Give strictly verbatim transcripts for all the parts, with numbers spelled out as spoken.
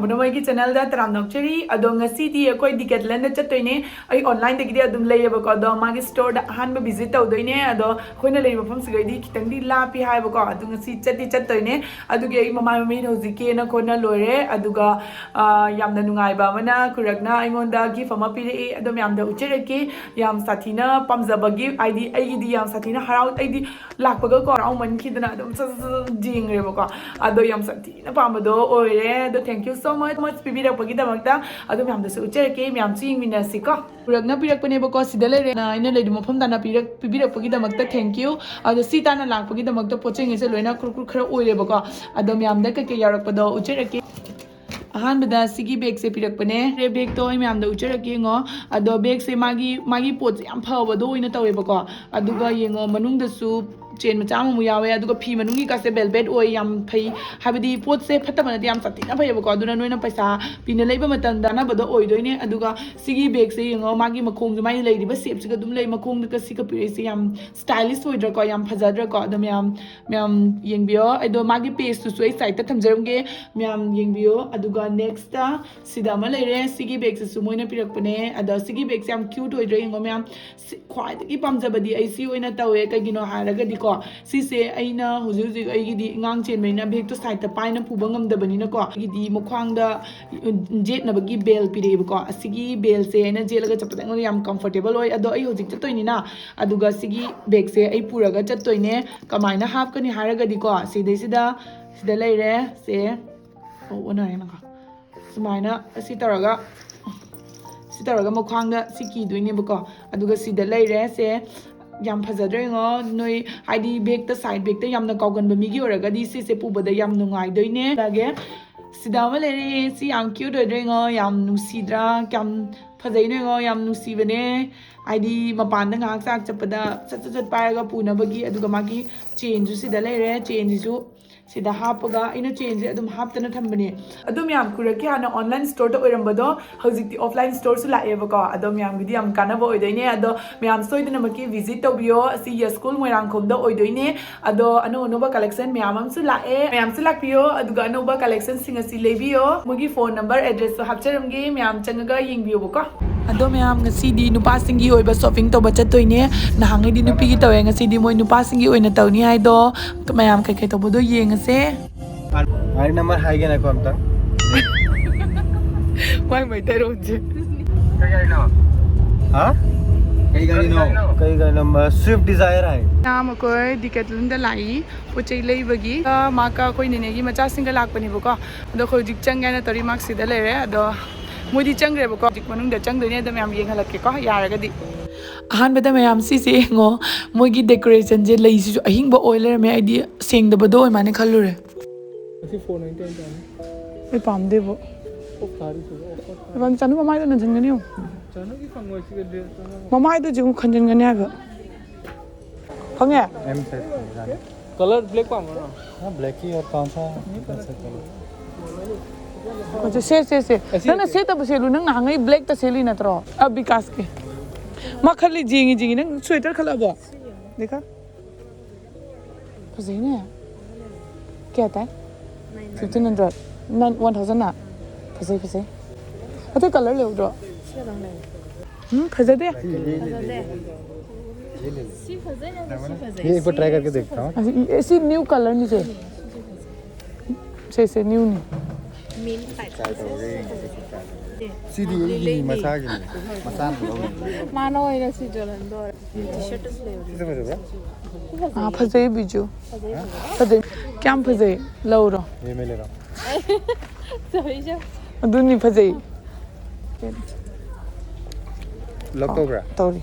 ꯃꯣꯏꯒꯤ ꯆꯦꯅꯦꯜꯗ ꯇꯔꯥꯝꯅ ꯑꯣꯛꯆꯔꯤ꯫ ꯑꯗꯣ ꯉꯁꯤꯗꯤ ꯑꯩꯈꯣꯏ ꯗꯤꯀꯦꯠꯂꯦꯟꯗ ꯆꯠꯇꯣꯏꯅꯦ꯫ ꯑꯩ ꯑꯣꯟꯂꯥꯏꯟꯗꯒꯤꯗꯤ ꯑꯗꯨꯝ ꯂꯩꯌꯦꯕꯀꯣ, ꯑꯗꯣ ꯃꯥꯒꯤ ꯁ꯭ꯇꯣꯔꯗ ꯑꯍꯥꯟꯕ ꯚꯤꯖꯤꯠ ꯇꯧꯗꯣꯏꯅꯦ꯫ ꯑꯗꯣ ꯑꯩꯈꯣꯏꯅ ꯂꯩꯔꯤꯕ ꯃꯐꯝꯁꯤꯒꯩꯗꯤ ꯈꯤꯇꯪꯗꯤ ꯂꯥꯞꯄꯤ ꯍꯥꯏꯕꯀꯣ, ꯑꯗꯨ ꯉꯁꯤ ꯆꯠꯇꯤ ꯆꯠꯇꯣꯏꯅꯦ꯫ ꯑꯗꯨꯒꯤ ꯑꯩ ꯃꯃꯥꯏ ꯃꯃꯤꯠ ꯍꯧꯖꯤꯛ ꯀꯦꯅ ꯈꯣꯠꯅ ꯂꯣꯏꯔꯦ꯫ ꯑꯗꯨꯒ ꯑ, ꯌꯥꯝꯅ ꯅꯨꯡꯉꯥꯏꯕ ꯑꯃꯅ ꯀꯨꯔꯛꯅ ꯑꯩꯉꯣꯟꯗ ꯒꯤꯐ ꯑꯃ ꯄꯤꯔꯛꯏ꯫ ꯑꯗꯣ ꯃꯌꯥꯝꯗ ꯎꯠꯆꯔꯛꯀꯦ꯫ ꯌꯥꯝ ꯁꯥꯊꯤꯅ ꯄꯥꯝꯖꯕꯒꯤ, ꯍꯥꯏꯗꯤ ꯑꯩꯒꯤꯗꯤ ꯌꯥꯝ ꯁꯥꯊꯤꯅ ꯍꯔꯥꯎ, ꯑꯩꯗꯤ ꯂꯥꯛꯄꯒꯀꯣ ꯍꯔꯥꯎꯃꯟꯈꯤꯗꯅ ꯑꯗꯨꯝ ꯆꯠ ꯆꯠ ꯆꯠ ꯌꯦꯡꯉꯦꯕꯀꯣ꯫ ꯑꯗꯣ ꯌꯥꯝ ꯁꯥꯊꯤꯅ ꯄꯥꯝꯕꯗꯣ ꯑꯣꯏꯔꯦ꯫ ꯑꯗꯣ thank you so much, much ꯄꯤꯕꯤꯔꯛꯄꯒꯤꯗꯃꯛꯇ꯫ ꯑꯗꯣ ꯃꯌꯥꯝꯗꯁꯨ ꯎꯠꯆꯔꯛꯀꯦ, ꯃꯌꯥꯝꯁꯨ ꯌꯦꯡꯃꯤꯟꯅꯁꯤꯀꯣ꯫ ꯄꯨꯔꯛꯅ ꯄꯤꯔꯛꯄꯅꯦꯕꯀꯣ, ꯁꯤꯗ ꯂꯩꯔꯦ꯫ ꯑꯩꯅ ꯂꯩꯔꯤꯕ ꯃꯐꯝ ꯇꯥꯅ ꯄꯤꯔꯛ-, ꯄꯤꯕꯤꯔꯛꯄꯒꯤꯗꯃꯛꯇ thank you꯫ ꯑꯗꯣ ꯁꯤ ꯇꯥꯅ ꯂꯥꯛꯄꯒꯤꯗꯃꯛꯇ ꯄꯣꯠ ꯆꯩꯉꯩꯁꯦ ꯂꯣꯏꯅ ꯀ꯭ꯔꯨꯛ ꯀ꯭ꯔꯨꯛ ꯈꯔ ꯑꯣꯏꯔꯦꯕꯀꯣ꯫ ꯑꯗꯣ ꯃꯌꯥꯝꯗ ꯀꯩꯀꯩ ꯌꯥꯎꯔꯛꯄꯗꯣ ꯎꯠꯆꯔꯛꯀꯦ꯫ ꯑꯍꯥꯟꯕꯗ ꯁꯤꯒꯤ ꯕꯦꯒꯁꯦ ꯄꯤꯔꯛꯄꯅꯦ꯫ ꯕꯦꯒꯇꯣ ꯑꯩ ꯃꯌꯥꯝꯗ ꯎꯠꯆꯔꯛꯀꯦ ꯌꯦꯡꯉꯣ꯫ ꯑꯗꯣ ꯕꯦꯒꯁꯦ ꯃꯥꯒꯤ, ꯃꯥꯒꯤ ꯄꯣꯠꯁꯦ ꯌꯥꯝ ꯐꯕꯗꯣ ꯑꯣꯏꯅ ꯇꯧꯋꯦꯕꯀꯣ꯫ ꯑꯗꯨꯒ ꯌꯦꯡꯉꯣ, ꯃꯅꯨꯡꯗꯁꯨ ꯆꯦꯟ ꯃꯆꯥ ꯑꯃꯃꯨꯛ ꯌꯥꯎꯋꯦ, ꯑꯗꯨꯒ ꯐꯤ ꯃꯅꯨꯡꯒꯤꯀꯥꯁꯦ velvet ꯑꯣꯏ, ꯌꯥꯝ ꯐꯩ꯫ ꯍꯥꯏꯕꯗꯤ ꯄꯣꯠꯁꯦ ꯐꯠꯇꯕ ꯅꯠꯇꯦ, ꯌꯥꯝ ꯁꯥꯊꯤꯅ ꯐꯩꯌꯦꯕꯀꯣ꯫ ꯑꯗꯨꯅ ꯅꯣꯏꯅ ꯄꯩꯁꯥ ꯄꯤꯅ ꯂꯩꯕ ꯃꯇꯝꯗ ꯀꯥꯟꯅꯕꯗꯣ ꯑꯣꯏꯗꯣꯏꯅꯦ꯫ ꯑꯗꯨꯒ ꯁꯤꯒꯤ ꯕꯦꯒꯁꯦ ꯌꯦꯡꯉꯣ, ꯃꯥꯒꯤ ꯃꯈꯣꯡꯁꯦ, ꯃꯥꯒꯤ ꯂꯩꯔꯤꯕ ꯁꯦꯞꯁꯤꯒ ꯑꯗꯨꯝ ꯂꯩ꯫ ꯃꯈꯣꯡꯗꯒ ꯁꯤꯒ ꯄꯤꯔꯛꯏꯁꯦ ꯌꯥꯝ ꯁ꯭ꯇꯥꯏꯂꯤꯁ ꯑꯣꯏꯗ꯭ꯔꯥꯀꯣ? ꯌꯥꯝ ꯐꯖꯗ꯭ꯔꯥꯀꯣ? ꯑꯗꯣ ꯃꯌꯥꯝ, ꯃꯌꯥꯝ ꯌꯦꯡꯕꯤꯌꯣ꯫ ꯑꯗꯣ ꯃꯥꯒꯤ ꯄꯦꯖꯇꯨꯁꯨ ꯑꯩ ꯁꯥꯏꯠꯇ ꯊꯝꯖꯔꯝꯒꯦ, ꯃꯌꯥꯝ ꯌꯦꯡꯕꯤꯌꯣ꯫ ꯑꯗꯨꯒ ꯅꯦꯛꯁꯇ ꯁꯤꯗ ꯑꯃ ꯂꯩꯔꯦ꯫ ꯁꯤꯒꯤ ꯕꯦꯒꯁꯤꯁꯨ ꯃꯣꯏꯅ ꯄꯤꯔꯛꯄꯅꯦ꯫ ꯑꯗꯣ ꯁꯤꯒꯤ ꯕꯦꯒꯁꯦ ꯌꯥꯝ ꯀ꯭ꯌꯨꯠ ꯑꯣꯏꯗ꯭ꯔꯥ ꯌꯦꯡꯉꯣ ꯃꯌꯥꯝ꯫ ꯁꯤ-, ꯈ꯭ꯋꯥꯏꯗꯒꯤ ꯄꯥꯝꯖꯕꯗꯤ ꯑꯩ ꯁꯤ ꯑꯣꯏꯅ ꯇꯧꯋꯦ꯫ ꯀꯩꯒꯤꯅꯣ ꯍꯥꯏꯔꯒꯗꯤꯀꯣ, ꯁꯤꯁꯦ ꯑꯩꯅ ꯍꯧꯖꯤꯛ ꯍꯧꯖꯤꯛ ꯑꯩꯒꯤꯗꯤ ꯑꯉꯥꯡ ꯆꯦꯟꯕꯅꯤꯅ ꯕꯦꯒꯇꯣ ꯁꯥꯏꯠꯇ ꯄꯥꯏꯅ ꯄꯨꯕ ꯉꯝꯗꯕꯅꯤꯅꯀꯣ, ꯑꯩꯒꯤꯗꯤ ꯃꯈ꯭ꯋꯥꯡꯗ ꯖꯦꯠꯅꯕꯒꯤ ꯕꯦꯜ ꯄꯤꯔꯛꯑꯦꯕꯀꯣ꯫ ꯑꯁꯤꯒꯤ ꯕꯦꯜꯁꯦ ꯑꯩꯅ ꯖꯦꯠꯂꯒ ꯆꯠꯄꯗ ꯑꯩꯉꯣꯟꯗ ꯌꯥꯝ ꯀꯝꯐꯣꯔꯇꯦꯕꯜ ꯑꯣꯏ꯫ ꯑꯗꯣ ꯑꯩ ꯍꯧꯖꯤꯛ ꯆꯠꯇꯣꯏꯅꯤꯅ, ꯑꯗꯨꯒ ꯁꯤꯒꯤ ꯕꯦꯒꯁꯦ ꯑꯩ ꯄꯨꯔꯒ ꯆꯠꯇꯣꯏꯅꯦ꯫ ꯀꯃꯥꯏꯅ ꯍꯥꯞꯀꯅꯤ ꯍꯥꯏꯔꯒꯗꯤꯀꯣ, ꯁꯤꯗꯩꯁꯤꯗ, ꯁꯤꯗ ꯂꯩꯔꯦ ꯁꯦ꯫ ꯑꯣ, ꯑꯣꯟꯅꯔꯦ ꯅꯪꯀꯣ꯫ ꯁꯨꯃꯥꯏꯅ ꯁꯤ ꯇꯧꯔꯒ, ꯁꯤ ꯇꯧꯔꯒ ꯃꯈ꯭ꯋꯥꯡꯗ ꯁꯤ ꯀꯤꯗꯣꯏꯅꯦꯕꯀꯣ꯫ ꯑꯗꯨꯒ ꯁꯤꯗ ꯂꯩꯔꯦ ꯁꯦ꯫ ꯌꯥꯝ ꯐꯖꯗ꯭ꯔꯥ ꯌꯦꯡꯉꯣ꯫ ꯅꯣꯏ ꯍꯥꯏꯗꯤ ꯕꯦꯒꯇ, ꯁꯥꯏꯠ ꯕꯦꯒꯇ ꯌꯥꯝꯅ ꯀꯥꯎꯒꯟꯕ ꯃꯤꯒꯤ ꯑꯣꯏꯔꯒꯗꯤ ꯁꯤꯁꯦ ꯄꯨꯕꯗ ꯌꯥꯝ ꯅꯨꯡꯉꯥꯏꯗꯣꯏꯅꯦ꯫ ꯑꯗꯨꯒ ꯁꯤꯗ ꯑꯃ ꯂꯩꯔꯦ꯫ ꯁꯤ ꯌꯥꯝ ꯀ꯭ꯌꯨꯠ ꯑꯣꯏꯗ꯭ꯔꯥ ꯌꯦꯡꯉꯣ꯫ ꯌꯥꯝ ꯅꯨꯡꯁꯤꯗ꯭ꯔꯥ? ꯀꯌꯥꯝ ꯐꯖꯩꯅꯣ ꯌꯦꯡꯉꯣ꯫ ꯌꯥꯝ ꯅꯨꯡꯁꯤꯕꯅꯦ꯫ ꯍꯥꯏꯗꯤ ꯃꯄꯥꯟꯗ ꯉꯥꯏꯍꯥꯛ ꯆꯥꯛ ꯆꯠꯄꯗ ꯁꯠ ꯁꯠ ꯁꯠ ꯄꯥꯏꯔꯒ ꯄꯨꯅꯕꯒꯤ꯫ ꯑꯗꯨꯒ ꯃꯥꯒꯤ ꯆꯦꯟꯁꯨ ꯁꯤꯗ ꯂꯩꯔꯦ꯫ ꯆꯦꯟꯁꯤꯁꯨ ꯁꯤꯗ ꯍꯥꯞꯄꯒ ꯑꯩꯅ ꯆꯦꯟꯁꯦ ꯑꯗꯨꯝ ꯍꯥꯞꯇꯅ ꯊꯝꯕꯅꯦ꯫ ꯑꯗꯣ ꯃꯌꯥꯝ, ꯀꯨꯏꯔꯛꯀꯤ ꯍꯥꯟꯅ ꯑꯣꯟꯂꯥꯏꯟ ꯁ꯭ꯇꯣꯔꯗ ꯑꯣꯏꯔꯝꯕꯗꯣ ꯍꯧꯖꯤꯛꯇꯤ ꯑꯣꯐꯂꯥꯏꯟ ꯁ꯭ꯇꯣꯔꯁꯨ ꯂꯥꯛꯑꯦꯕꯀꯣ꯫ ꯑꯗꯣ ꯃꯌꯥꯝꯒꯤꯗꯤ ꯌꯥꯝ ꯀꯥꯟꯅꯕ ꯑꯣꯏꯗꯣꯏꯅꯦ꯫ ꯑꯗꯣ ꯃꯌꯥꯝ ꯁꯣꯏꯗꯅꯃꯛꯀꯤ ꯚꯤꯖꯤꯠ ꯇꯧꯕꯤꯌꯣ꯫ ꯑꯁꯤ ꯌꯥꯏꯁ꯭ꯀꯨꯜ ꯃꯣꯏꯔꯥꯡꯈꯣꯝꯗ ꯑꯣꯏꯗꯣꯏꯅꯦ꯫ ꯑꯗꯣ ꯑꯅꯧ ꯑꯅꯧꯕ ꯀꯂꯦꯛꯁꯟ ꯃꯌꯥꯝ ꯑꯃꯁꯨ ꯂꯥꯛꯑꯦ, ꯃꯌꯥꯝꯁꯨ ꯂꯥꯛꯄꯤꯌꯣ꯫ ꯑꯗꯨꯒ ꯑꯅꯧꯕ ꯀꯂꯦꯛꯁꯟꯁꯤꯡ ꯑꯁꯤ ꯂꯩꯕꯤꯌꯣ꯫ ꯃꯣꯏꯒꯤ ꯐꯣꯟ ꯅꯝꯕꯔ ꯑꯦꯗ꯭ꯔꯦꯁꯁꯨ ꯍꯥꯞꯆꯔꯝꯒꯦ, ꯃꯌꯥꯝ ꯆꯪꯉꯒ ꯌꯦꯡꯕꯤꯌꯣꯕꯀꯣ꯫ ꯑꯗꯣ ꯃꯌꯥꯝ, ꯉꯁꯤꯗꯤ ꯅꯨꯄꯥꯁꯤꯡꯒꯤ ꯑꯣꯏꯕ ꯁꯣꯞꯄꯤꯡ ꯇꯧꯕ ꯆꯠꯇꯣꯏꯅꯦ꯫ ꯅꯍꯥꯟꯉꯩꯗꯤ ꯅꯨꯄꯤꯒꯤ ꯇꯧꯋꯦ, ꯉꯁꯤꯗꯤ ꯃꯣꯏ ꯅꯨꯄꯥꯁꯤꯡꯒꯤ ꯑꯣꯏꯅ ꯇꯧꯅꯤ ꯍꯥꯏꯗꯣ꯫ ꯃꯌꯥꯝ ꯀꯩꯀꯩ ꯇꯧꯕꯗꯣ ꯌꯦꯡꯉꯁꯦ꯫ ꯒꯥꯔꯤ ꯅꯝꯕꯔ ꯍꯥꯏꯒꯦ ꯉꯥꯏꯈꯣ ꯑꯝꯇ꯫ ꯃꯥꯏ ꯃꯩꯇꯩꯔꯣꯟꯁꯦ꯫ ꯍꯥ? ꯀꯩ ꯒꯥꯔꯤꯅꯣ? ꯀꯩ ꯒꯥꯔꯤ ꯅꯝꯕꯔ? Swift Dzire ꯍꯥꯏ꯫ ꯃꯌꯥꯝ ꯑꯩꯈꯣꯏ ꯗꯤꯀꯦꯠꯂꯟꯗ ꯂꯥꯛꯏ ꯄꯣꯠ ꯆꯩ ꯂꯩꯕꯒꯤ꯫ ꯃꯥꯀ ꯑꯩꯈꯣꯏ ꯅꯦꯅꯦꯒꯤ ꯃꯆꯥꯁꯤꯡꯒ ꯂꯥꯛꯄꯅꯦꯕꯀꯣ꯫ ꯑꯗꯣ ꯑꯩꯈꯣꯏ ꯍꯧꯖꯤꯛ ꯆꯪꯒꯦ ꯍꯥꯏꯅ ꯇꯧꯔꯤ, ꯃꯥꯛ ꯁꯤꯗ ꯂꯩꯔꯦ꯫ ꯑꯗꯣ ꯃꯣꯏꯗꯤ ꯆꯪꯈ꯭ꯔꯦꯕꯀꯣ, ꯍꯧꯖꯤꯛ ꯃꯅꯨꯡꯗ ꯆꯪꯗꯣꯏꯅꯦ꯫ ꯑꯗꯣ ꯃꯌꯥꯝ ꯌꯦꯡꯍꯜꯂꯛꯀꯦꯀꯣ, ꯌꯥꯔꯒꯗꯤ꯫ ꯑꯍꯥꯟꯕꯗ ꯃꯌꯥꯝ, ꯁꯤꯁꯦ ꯌꯦꯡꯉꯣ, ꯃꯣꯏꯒꯤ ꯗꯦꯀꯣꯔꯦꯁꯟꯁꯦ ꯂꯩꯁꯤꯁꯨ ꯑꯍꯤꯡꯕ ꯑꯣꯏ ꯂꯩꯔꯝꯃꯦ꯫ ꯑꯩꯗꯤ ꯁꯦꯡꯗꯕꯗꯣ ꯑꯣꯏꯃꯥꯏꯅ ꯈꯜꯂꯨꯔꯦ꯫ ꯃꯁꯤ ꯐꯣꯟ ꯑꯣꯏꯅ ꯇꯧꯔꯅꯤ ꯆꯥꯅꯤ꯫ ꯑꯩ ꯄꯥꯝꯗꯦꯕꯣ꯫ ꯑꯣꯐ ꯊꯥꯔꯤꯁꯤꯕꯣ, ꯑꯣꯐ ꯊꯥꯔꯤ꯫ ꯏꯕꯥꯅꯤ ꯆꯥꯅꯨ, ꯃꯃꯥꯏꯗꯣ ꯅꯟꯁꯤꯟꯒꯅꯤ ꯌꯦꯡꯉꯣ꯫ ꯆꯥꯅꯨꯒꯤ ꯐꯪꯉꯣꯏ ꯁꯤꯒ ꯗ꯭ꯔꯦꯁ ꯆꯥꯅꯕ꯫ ꯃꯃꯥꯏꯗꯣ ꯍꯧꯖꯤꯛ ꯑꯃꯨꯛ ꯈꯟꯖꯤꯟꯒꯅꯤ ꯍꯥꯏꯕ꯫ ꯐꯪꯉꯦ? ꯑꯦꯝ ꯁꯥꯏꯖ ꯐꯪꯉꯦ꯫ ꯀꯂꯔ ꯕ꯭ꯂꯦꯛ ꯄꯥꯝꯕ꯭ꯔꯣ ꯅꯪ? ꯍꯥ, ꯕ꯭ꯂꯦꯛ ꯍꯤ ꯑꯣꯔ ꯀꯣꯟ ꯁꯥ? ꯃꯁꯤ ꯁꯦ, ꯁꯦ, ꯁꯦ꯫ ꯑꯁꯤ ꯅꯪꯅ ꯁꯦꯠꯇꯕ ꯁꯦꯠꯂꯨ, ꯅꯪ ꯅꯍꯥꯟꯉꯩ ꯕ꯭ꯂꯦꯛꯇ ꯁꯦꯠꯂꯤ ꯅꯠꯇ꯭ꯔꯣ? ꯑ, ꯕꯤꯀꯥꯁꯀꯤ꯫ ꯃꯥ ꯈꯜꯂꯤ, ꯌꯦꯡꯉꯤ, ꯌꯦꯡꯉꯤ꯫ ꯅꯪ ꯁ꯭ꯋꯦꯇꯔ ꯈꯜꯂꯛꯑꯕꯣ? ꯗꯦꯈꯥ꯫ ꯐꯖꯩꯅꯦ꯫ ꯀꯌꯥ ꯇꯥꯏ? Fifteen hundred꯫ ꯅꯪ one thousand ꯅ? ꯐꯖꯩ, ꯐꯖꯩ꯫ ꯑꯇꯩ ꯀꯂꯔ ꯂꯩꯍꯧꯗ꯭ꯔꯣ? ꯎꯝ, ꯐꯖꯗꯦ꯫ ꯐꯖꯗꯦ꯫ ꯁꯤ ꯐꯖꯩ ꯅꯠꯇ꯭ꯔ ꯁꯤ ꯐꯖꯩ? ये एक बार ट्राई करके देखता हूँ। ꯑꯁꯤ, ꯁꯤ ꯅ꯭ꯌꯨ ꯀꯂꯔꯅꯤ ꯁꯦ꯫ ꯁꯦ, ꯁꯦ, ꯅ꯭ꯌꯨꯅꯤ꯫ ꯃꯤꯟ ꯇꯥꯏꯞ ꯐꯖꯩ꯫ ꯁꯤꯗꯤ ꯑꯩꯒꯤ ꯃꯁꯥꯒꯤꯅꯤ꯫ ꯃꯁꯥꯅ ꯂꯧꯅꯤ꯫ ꯃꯥꯅ ꯑꯣꯏꯅ ꯁꯤ ꯖꯣꯂꯟꯗꯣꯔ꯫ ꯇꯤ ꯁꯔꯠꯁꯨ ꯂꯩꯕꯅꯦ꯫ ꯁꯤꯁꯦ ꯐꯖꯕ꯭ꯔꯥ? ꯑꯥ, ꯐꯖꯩ ꯕꯤꯖꯨ꯫ ꯐꯖꯩ꯫ ꯀꯌꯥꯝ ꯐꯖꯩ? ꯂꯧꯔꯣ꯫ ये मैं ले रहा हूँ। ꯆꯍꯤꯁꯦ꯫ ꯑꯗꯨꯅꯤ ꯐꯖꯩ꯫ ꯂꯣꯛ ꯇꯧꯕ꯭ꯔꯥ? ꯇꯧꯔꯤ꯫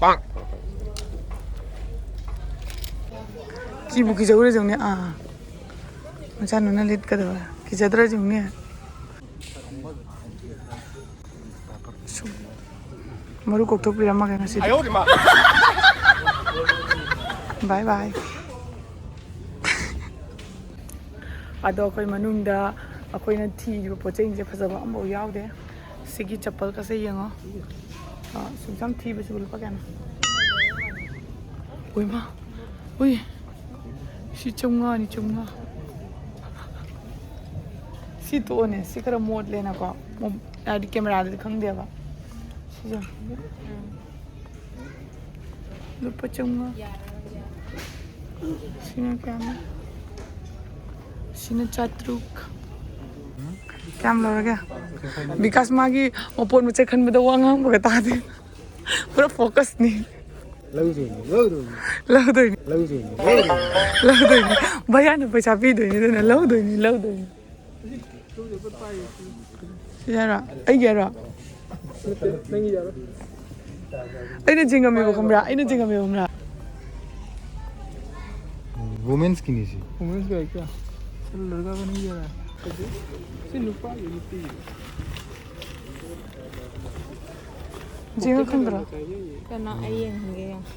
ꯀꯤꯕꯨ ꯀꯤꯖꯧꯔꯦ ꯖꯧꯅꯦ꯫ ꯑꯥ꯫ ꯃꯆꯥꯅꯨꯅ ꯂꯤꯠꯀꯗꯕ꯫ ꯀꯤꯖꯗ꯭ꯔꯥ ꯖꯧꯅꯦ꯫ ꯁꯨꯝ ꯃꯔꯨ ꯀꯣꯛꯊꯣꯛꯄꯤꯔꯝꯃꯒꯦ ꯉꯁꯤꯗꯤ꯫ ꯕꯥꯏ ꯕꯥꯏ꯫ ꯑꯗꯣ ꯑꯩꯈꯣꯏ ꯃꯅꯨꯡꯗ ꯑꯩꯈꯣꯏꯅ ꯊꯤꯔꯤꯕ ꯄꯣꯠ ꯆꯩꯁꯤꯡꯁꯦ ꯐꯖꯕ ꯑꯃꯐꯥꯎ ꯌꯥꯎꯗꯦ꯫ ꯁꯤꯒꯤ ꯆꯄꯜꯒꯁꯦ ꯌꯦꯡꯉꯣ꯫ ꯑꯥ, ꯁꯨꯝ ꯁꯨꯝ ꯊꯤꯕꯁꯤꯕꯨ ꯂꯨꯄꯥ ꯀꯌꯥꯅꯣ? ꯎꯏꯃꯥ! ꯎꯏ! ꯁꯤ ꯆꯥꯝꯃꯉꯥꯅꯤ, ꯆꯥꯝꯃꯉꯥ꯫ ꯁꯤ ꯇꯣꯛꯑꯣꯅꯦ, ꯁꯤ ꯈꯔ ꯃꯣꯠꯂꯦꯅꯀꯣ꯫ ꯃꯣ-, ꯍꯥꯏꯗꯤ ꯀꯦꯃꯦꯔꯥꯗꯗꯤ ꯈꯪꯗꯦꯕ꯫ ꯁꯤꯁꯦ꯫ ꯂꯨꯄꯥ ꯆꯥꯝꯃꯉꯥ꯫ ꯁꯤꯅ ꯀꯌꯥꯅꯣ? ꯁꯤꯅ ꯆꯥꯇ꯭ꯔꯨꯛ꯫ ꯀꯌꯥꯝ ꯂꯧꯔꯒꯦ? ꯕꯤꯀꯥꯁ ꯃꯥꯒꯤ ꯃꯄꯣꯠ ꯃꯆꯩ ꯈꯟꯕꯗ ꯋꯥ ꯉꯥꯡꯕꯒ ꯇꯥꯗꯦ꯫ ꯄꯨꯔꯥ ꯐꯣꯀꯁꯅꯤ꯫ ꯂꯧꯗꯣꯏꯅꯤ, ꯂꯧꯗꯣꯏꯅꯤ꯫ ꯂꯧꯗꯣꯏꯅꯤ꯫ ꯂꯧꯗꯣꯏꯅꯤ, ꯂꯧꯗꯣꯏꯅꯤ꯫ ꯂꯧꯗꯣꯏꯅꯤ꯫ ꯚꯩꯌꯥꯅ ꯄꯩꯁꯥ ꯄꯤꯗꯣꯏꯅꯤ, ꯑꯗꯨꯅ ꯂꯧꯗꯣꯏꯅꯤ, ꯂꯧꯗꯣꯏꯅꯤ꯫ ꯁꯤ ꯍꯥꯏꯔꯣ? ꯑꯩꯒꯤ ꯍꯥꯏꯔꯣ? ꯅꯠꯇꯦ, ꯅꯪꯒꯤ ꯌꯥꯔꯣꯏ꯫ ꯑꯩꯅ ꯆꯤꯡꯉꯝꯃꯦꯕ, ꯈꯪꯕ꯭ꯔꯥ? ꯑꯩꯅ ꯆꯤꯡꯉꯝꯃꯦꯕ, ꯈꯪꯕ꯭ꯔꯥ? ꯋꯨꯃꯦꯟꯁꯀꯤꯅꯤ ꯁꯤ꯫ ꯋꯨꯃꯦꯟꯁꯀꯤ ꯑꯣꯏ ꯀꯌꯥ? ꯁꯤ ꯂꯣꯏꯔꯒ ꯅꯪꯒꯤ ꯌꯥꯔꯦ꯫ ꯁꯤ ꯅꯨꯄꯥꯒꯤ, ꯅꯨꯄꯤꯒꯤ꯫ ꯆꯤꯡꯉ ꯈꯪꯗ꯭ꯔꯣ? ꯀꯩꯅꯣ, ꯑꯩ ꯌꯦꯡꯍꯟꯒꯦ, ꯌꯦꯡꯉꯣ꯫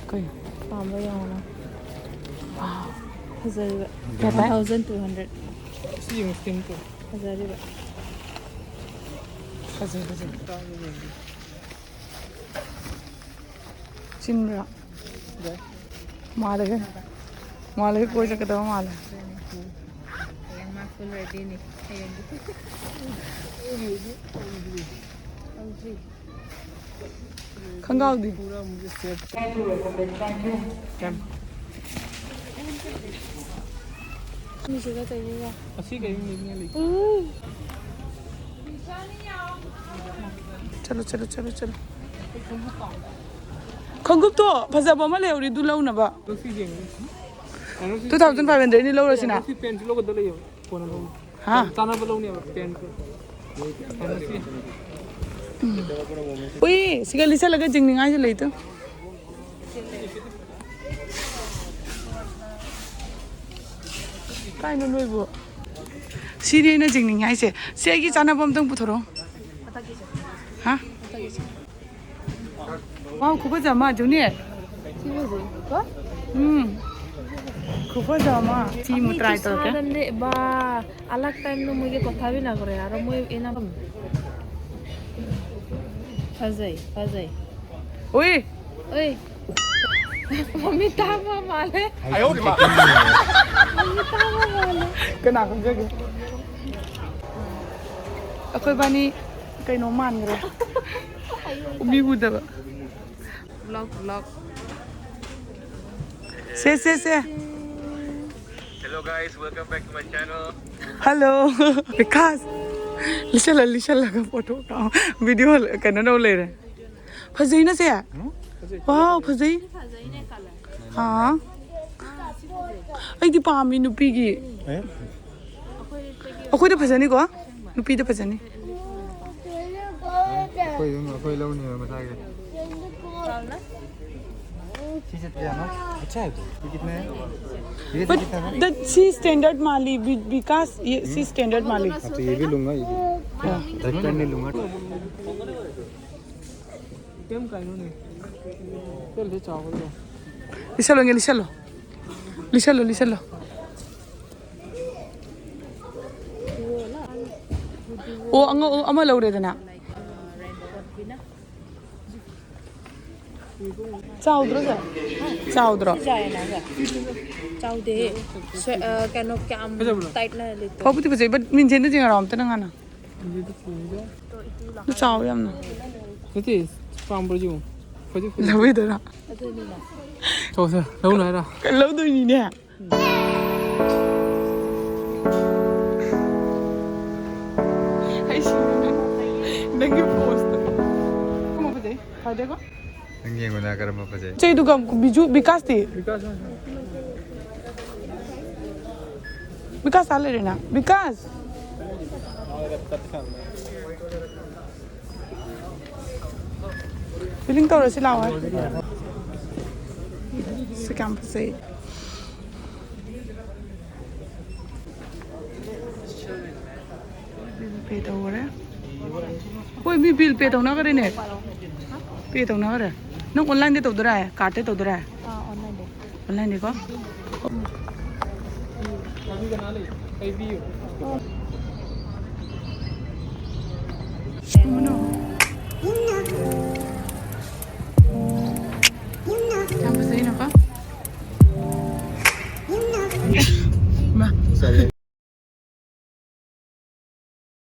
ꯀꯩꯅꯣ? ꯄꯥꯝꯕ ꯌꯦꯡꯉꯣ ꯅꯪ꯫ ꯐꯖꯔꯤꯕ꯫ ꯀꯌꯥ ꯇꯥꯏ? One thousand two hundred꯫ ꯁꯤ ꯌꯦꯡꯉꯣ, skin ꯇꯣ꯫ ꯐꯖꯔꯤꯕ꯫ ꯐꯖꯩ, ꯐꯖꯩ꯫ ꯆꯤꯟꯕ꯭ꯔꯥ? ꯃꯥꯜꯂꯦꯍꯦ꯫ ꯃꯥꯜꯂꯦꯍꯦ, ꯀꯣꯏ ꯆꯠꯀꯗꯕ ꯃꯥꯜꯂꯦ꯫ ꯍꯌꯦꯡ ꯃꯥ full ready ꯅꯤ꯫ ꯍꯌꯦꯡꯗꯤ꯫ ꯍꯧꯗ꯭ꯔꯤ꯫ ꯈꯪꯒꯥꯎꯗꯤ? ꯃꯤꯁꯤꯒ ꯇꯧꯔꯤꯕ꯫ ꯑꯁꯤ ꯀꯔꯤ ꯃꯤꯡꯅ ꯂꯩ? ꯎꯝ꯫ ꯆꯠꯂꯣ, ꯆꯠꯂꯣ, ꯆꯠꯂꯣ, ꯆꯠꯂꯣ꯫ ꯈꯣꯡꯎꯞꯇꯣ ꯐꯖꯕ ꯑꯃ ꯂꯩꯍꯧꯔꯤ, ꯑꯗꯨ ꯂꯧꯅꯕ꯫ ꯁꯤ ꯌꯦꯡꯉꯨ꯫ ꯀꯩꯅꯣ ꯁꯤ Two thousand five hundred ꯅꯤ ꯂꯧꯔꯁꯤꯅ꯫ ꯁꯤ ꯄꯦꯟꯁꯤ ꯂꯧꯒꯗꯕ ꯂꯩꯌꯦꯕ꯫ ꯀꯣꯟꯅ ꯂꯧꯅꯤ꯫ ꯍꯥ? ꯆꯥꯅꯕ ꯂꯧꯅꯦꯕ ꯄꯦꯟꯁꯤ꯫ ꯀꯩꯅꯣ ꯁꯤ꯫ ꯎꯏ, ꯁꯤꯒ ꯂꯤꯠꯁꯜꯂꯒ ꯆꯤꯡꯅꯤꯡꯉꯥꯏꯁꯨ ꯂꯩꯇꯦ꯫ ꯀꯥꯏꯅꯣ ꯅꯣꯏꯕꯨ? ꯁꯤꯅꯤ ꯑꯩꯅ ꯆꯤꯡꯅꯤꯡꯉꯦ ꯍꯥꯏꯁꯦ꯫ ꯁꯤ ꯑꯩꯒꯤ ꯆꯥꯅꯕ ꯑꯝꯇꯪ ꯄꯨꯊꯣꯔꯛꯑꯣ꯫ ꯍꯥ? ꯋꯥꯎ, ꯈꯨꯐꯖ ꯑꯃ, ꯖꯨꯅꯤ꯫ ꯁꯤ ꯐꯖꯩ꯫ ꯀꯣ? ꯎꯝ꯫ ꯈꯨꯐꯖ ꯑꯃ꯫ ꯁꯤ ꯑꯃꯨꯛ try ꯇꯧꯔꯛꯀꯦ꯫ ꯆꯥꯗꯅꯦ, ꯕꯥ, ꯑꯂꯛ time ꯗ ꯃꯣꯏꯒꯤ ꯀꯣꯊꯥꯕꯤ ꯅꯥꯒ꯭ꯔꯦ, ꯑꯔꯣ ꯃꯣꯏ ꯏꯅꯥ ꯐꯖꯩ, ꯐꯖꯩ꯫ ꯎꯏ꯫ ꯎꯏ꯫ ꯃꯃꯤ ꯇꯥꯕ ꯃꯥꯜꯂꯦ꯫ ꯃꯃꯤ ꯇꯥꯕ ꯃꯥꯜꯂꯦ꯫ ꯀꯅꯥ ꯈꯪꯖꯒꯦ? ꯑꯩꯈꯣꯏ ꯕꯥꯅꯤ ꯀꯩꯅꯣ ꯃꯥꯟꯈ꯭ꯔꯦ꯫ ꯃꯤ ꯎꯗꯕ꯫ Vlog, vlog. Say, say, say. Hello guys, welcome back to my channel. Hello. Vikas. ꯂꯤꯁꯜꯂ, ꯂꯤꯁꯜꯂꯒ photo carp-, video ꯀꯩꯅꯣ ꯇꯧ ꯂꯩꯔꯦ꯫ ꯐꯖꯩꯅ ꯁꯦ? ꯎꯝ? ꯐꯖꯩ꯫ Wow, ꯐꯖꯩ꯫ ꯑꯥ꯫ ꯑꯩꯗꯤ ꯄꯥꯝꯃꯤ ꯅꯨꯄꯤꯒꯤ꯫ ꯑꯦ? ꯑꯩꯈꯣꯏꯗ ꯐꯖꯅꯤꯀꯣ? ꯅꯨꯄꯤꯗ ꯐꯖꯅꯤ꯫ ꯑꯩꯈꯣꯏ ꯑꯗꯨꯝ, ꯑꯩꯈꯣꯏ ꯂꯧꯅꯦꯕ ꯃꯁꯥꯒꯤ꯫ ꯁꯤ ꯆꯠꯄ ꯌꯥꯅꯣ? ꯑꯠꯆꯥ, ꯍꯥꯏꯕꯗꯣ꯫ ꯁꯤ ꯀꯤꯇꯅ ꯍꯥꯏ? ꯌꯦ ꯁꯤ But ꯀꯤꯇꯅ ꯍꯥꯏ? That ꯁꯤ standard ꯃꯥꯜꯂꯤ, ꯕꯤ-, ꯕꯤꯀꯥꯁ, ꯌꯦ-, ꯁꯤ standard ꯃꯥꯜꯂꯤ꯫ ꯑꯠꯆꯥ, ꯌꯦ ꯚꯤ ꯂꯨꯡꯒꯥ, ꯌꯦ ꯚꯤ꯫ ꯗꯥꯏꯔꯦꯛꯇꯔꯅꯤ ꯂꯨꯡꯒꯥ꯫ ꯀꯩꯝ ꯀꯥꯏꯅꯣꯅꯦ꯫ ꯆꯠꯂꯨꯁꯦ ꯆꯥꯎꯕꯗꯣ꯫ ꯂꯤꯁꯜꯂꯣ, ꯂꯤꯁꯜꯂꯣ꯫ ꯂꯤꯁꯜꯂꯣ, ꯂꯤꯁꯜꯂꯣ꯫ ꯑꯣ, ꯑꯉꯧ-, ꯑꯃ ꯂꯧꯔꯦꯗꯅ꯫ ꯆꯥꯎꯗ꯭ꯔꯣ ꯁꯦ? ꯆꯥꯎꯗ꯭ꯔꯣ? ꯁꯤ ꯆꯥꯎꯋꯦꯅ ꯁꯦ꯫ ꯆꯥꯎꯗꯦꯍꯦ꯫ ꯁ꯭ꯋꯦ-, ꯑ, ꯀꯩꯅꯣ ꯀꯌꯥꯝ ꯐꯖꯕ꯭ꯔꯣ? Tight ꯅ ꯂꯤꯠꯇꯣ꯫ ꯐꯕꯨꯗꯤ ꯐꯖꯩ, but ꯃꯤꯡꯁꯦꯟꯗ ꯌꯦꯡꯉꯣ ꯑꯝꯇ ꯅꯪ ꯍꯥꯟꯅ꯫ ꯑꯗꯨꯗꯤ ꯐꯖꯩꯗ꯫ ꯑꯗꯨ ꯆꯥꯎꯋꯦ ꯌꯥꯝꯅ꯫ ꯅꯠꯇꯦ, ꯄꯥꯝꯕ꯭ꯔꯣ ꯌꯦꯡꯉꯣ꯫ ꯐꯖꯩ, ꯐꯖꯩ꯫ ꯂꯧꯔꯣꯏꯗꯣꯏꯔꯣ? ꯑꯗꯨꯅꯤꯅ꯫ ꯇꯧꯁꯦ, ꯂꯧꯅꯨ ꯍꯥꯏꯔꯣ? ꯂꯧꯗꯣꯏꯅꯤꯅꯦ꯫ ꯑꯩ ꯁꯤꯔꯦ ꯅꯪ-, ꯅꯪꯒꯤ post ꯇꯣ꯫ ꯀꯔꯝꯕ ꯐꯖꯩ? ꯐꯖꯩꯀꯣ? ꯅꯪ ꯌꯦꯡꯉꯨꯅ ꯀꯔꯝꯕ ꯐꯖꯩ? ꯆꯩꯗꯨꯒ ꯕꯤꯖꯨ, ꯕꯤꯀꯥꯁꯇꯤ? ꯕꯤꯀꯥꯁ ꯍꯣꯏ꯫ ꯕꯤꯀꯥꯁ ꯑꯥ ꯂꯩꯔꯦꯅ꯫ ꯕꯤꯀꯥꯁ! Billing ꯇꯧꯔꯁꯤ ꯂꯥꯛꯑꯣ ꯍꯥꯏ꯫ ꯁꯤ ꯀꯌꯥꯝ ꯐꯖꯩ꯫ Bill pay ꯇꯧꯈꯔꯦ꯫ ꯍꯣꯏ, ꯃꯤ bill pay ꯇꯧꯅꯈꯔꯦꯅꯦ꯫ Pay ꯇꯧꯅꯈꯔꯦ꯫ ꯅꯪ online ꯗ ꯇꯧꯗꯣꯏꯔꯥ? Card ꯇ ꯇꯧꯗꯣꯏꯔꯥ? ꯑꯥ, online ꯗ꯫ Online ꯅꯤꯀꯣ? ꯌꯥꯝ ꯐꯖꯩꯅꯀꯣ꯫ ꯃꯥ꯫